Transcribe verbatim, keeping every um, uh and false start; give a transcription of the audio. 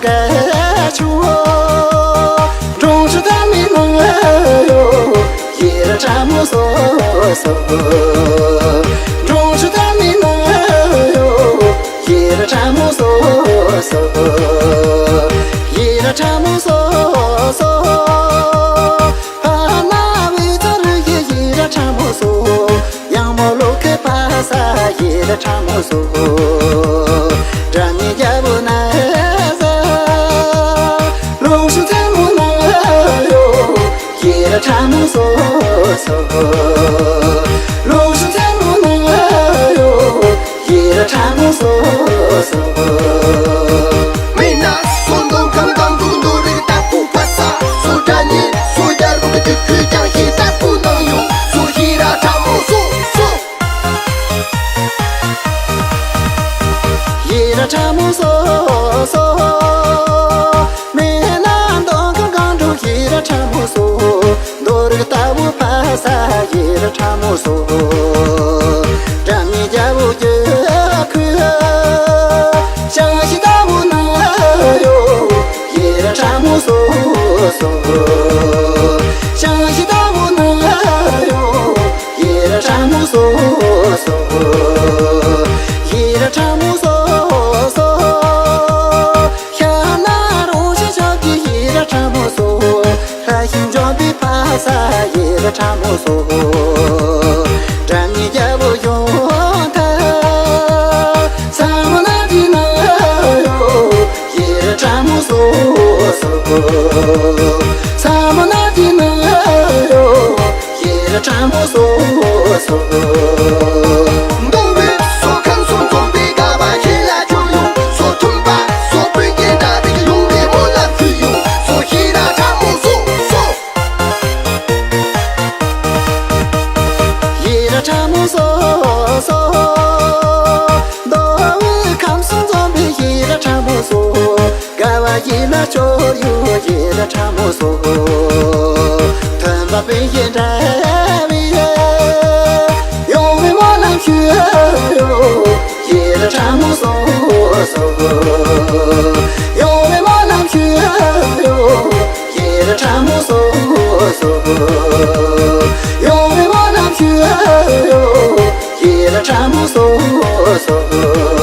ཀ་ཆུ་འབྲོང་ཆུ་ཐ་མི་ནང་ཡོ། ཡི་ར་ཁྲ་མོ་སོ་སོ། འབྲོང་ཆུ་ཐ་མི་ནང་ཡོ། ཡི་ར་ཁྲ་མོ་སོ་སོ། ཡི་ར་ཁྲ་མོ་སོ་སོ། ཕ་ན་བི་ཚ་རུ་ཡི་ཡི་ར་ཁྲ་མོ་སོ། ཡང་མོ་ལོ་ཁེ་ཕ་ས་ཡི་ར་ཁྲ་མོ་སོ། དྲ་མི་རྒྱ་བོ་ན་ས། ལུག་ཤུ་ཚན་མོ་ན་ཡོ། ཡི་ར་ཁྲ་མོ་སོ་སོ། ལུག་ཤུ་ཚན་མོ་ན་ཡོ། ཡི་ར་ཁྲ་མོ་སོ་སོ། མི་ན་སོ་འདོམ་ཁང་དང་དུ་ནོ་རིག་ཏ་པུ་ཕ་ས། སོ་དྲ་ནི་སོ་རྒྱ་རུ་གི་ཁུ་ཀྱང་ཤི་ཏ་པུ་ནང་ཡོ། སོ་ཡི་ར་ཁྲ་མོ་སོ་སོ། ཡི་ར་ཁྲ་མོ་སོ་སོ། མེ་ན་འདོང་ཁང་གང་འགྲོ་ཡི་ར་ཁྲ་མོ་སོ། འདོ་རིག་ཏ་བུ་ཕ་ས་ཡི་ར་ཁྲ་མོ་སོ། དྲ་མི་རྒྱ་བོ་རྒྱ་ཁུ། ཤང་ཤི་ཏ་བུ་ན་ཡོ། ཡི་ར་ཁྲ་མོ་སོ་སོ། ཤང་ཤི་ཏ་བུ་ན་ཡོ། ཡི་ར་ཁྲ་མོ་སོ་སོ། ཡི་ར་ཁྲ་མོ་སོ་སོ། ཤ་ན་རོ་ཤ་ཤ་གི་ཡི་ར་ཁྲ་མོ་སོ། ལྷ་ཤིང་འཇོམས་པའི་ཕ་ས་ཡི་ར་ཁྲ་མོ་སོ། དྲ་མི་རྒྱ་བོ་ཡོང་ཐལ། ས་མོ་ན་དི་ན་ཡོ། ཡི་ར་ཁྲ་མོ་སོ་སོ། ས་མོ་ན་དི་ན་ཡོ། ཡི་ར་ཁྲ་མོ་སོ་སོ། མདོ་བའི་སོ་ཁམས་སོ་འཛོམས་པའི་དགའ་བ་ཡིད་ལ་སྐྱོར་ཡོང་། སོ་མཐུན་པ་སོ་སྤུན་གྱི་འདྲ་རིགས་ཡོང་བའི་སྨོན་ལམ་ཕུལ་ཡོང་། སོ་ཡི་ར་ཁྲ་མོ་སོ་སོ། ཡི་ར་ཁྲ་མོ་སོ་སོ། མདོ་བའི་ཁམས་སོ་འཛོམས་པའི་ཡི་ར་ཁྲ་མོ་སོ། དགའ་བ་ཡིད་ལ་སྐྱོར་ཡོད་ཡི་ར་ཁྲ་མོ་སོ། མཐུན་པ་སྤུན་གྱི་འདྲ་བའི་ཡོང་བའི་སྨོན་ལམ་ཞུ་ཡོད་ཡི་ར་ཁྲ་མོ་སོ་སོ། ཡོང་བའི་སྨོན་ལམ་ཞུ་ཡོད་ཡི་ར་ཁྲ་མོ་སོ་སོ། ཡོང་བའི་སྨོན་ལམ་ཞུ་ཡོད་ཡི་ར་ཁྲ་མོ་སོ་སོ།